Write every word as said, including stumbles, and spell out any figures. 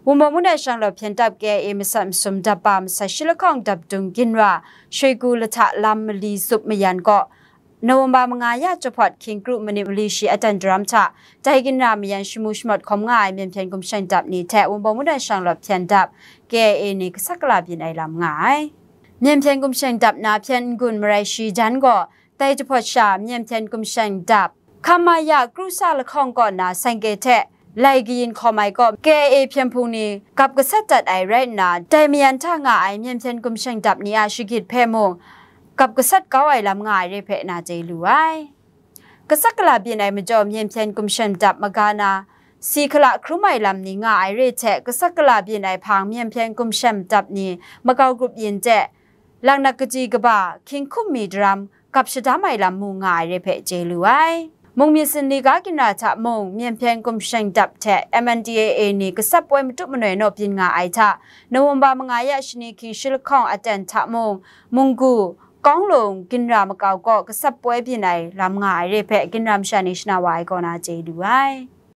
Wunpawng Mungdan Shanglawt hpyen dap K I A masat masum dap ba masat shi lahkawng dap dung ginra Shwe Gu Lahta Lam mali zup mayan kaw November manga ya jahpawt hkying kru manit mali shi atan daram hta dai ginra mayan shamu shamawt hkawm nga ai Myen Hpyen Gumshawn dap ni hte Wunpawng Mungdan Shanglawt hpyen dap K I A ni kasak kala byin ai lam nga ai. Myen Hpyen Gumshawn dap na hpyen n-gun marai shi jan gaw dai jahpawt sha Myen Hpyen Gumshawn dap hkam ma ya kru sa lahkawng kaw na seng ge hte lai kayin hkawm ai kaw K I A hpyen hpung ni gap gasat dat ai rai nna, dai mayan hta nga ai Myen Hpyen Gumshawn dap ni a shagit hpe mung gap gasat kau ai lam nga ai re hpe na chye lu ai. Kasak kala byin ai majaw Myen Hpyen Gumshawn dap maga na, si hkala hkrum ai lam ni nga ai re hte, kasak kala byin ai hpang Myen Hpyen Gumshawn dap ni makau grup yin de, laknak kaji kaba, hkying hkum mi daram, gap shadam ai lam mu nga ai re hpe chye lu ai. Mung myit sinli ga ginra hta mung, Myen Hpyen Gumshawn dap hte M N D A A ni gasat poi matup manoi naw byin nga ai hta, November manga ya shani hkying shi lahkawng atan hta mung, Munggu, Kawng Lung ginra makau kaw gasat poi byin ai lam nga ai re hpe ginra masha ni shana wa ai kaw na chye lu ai.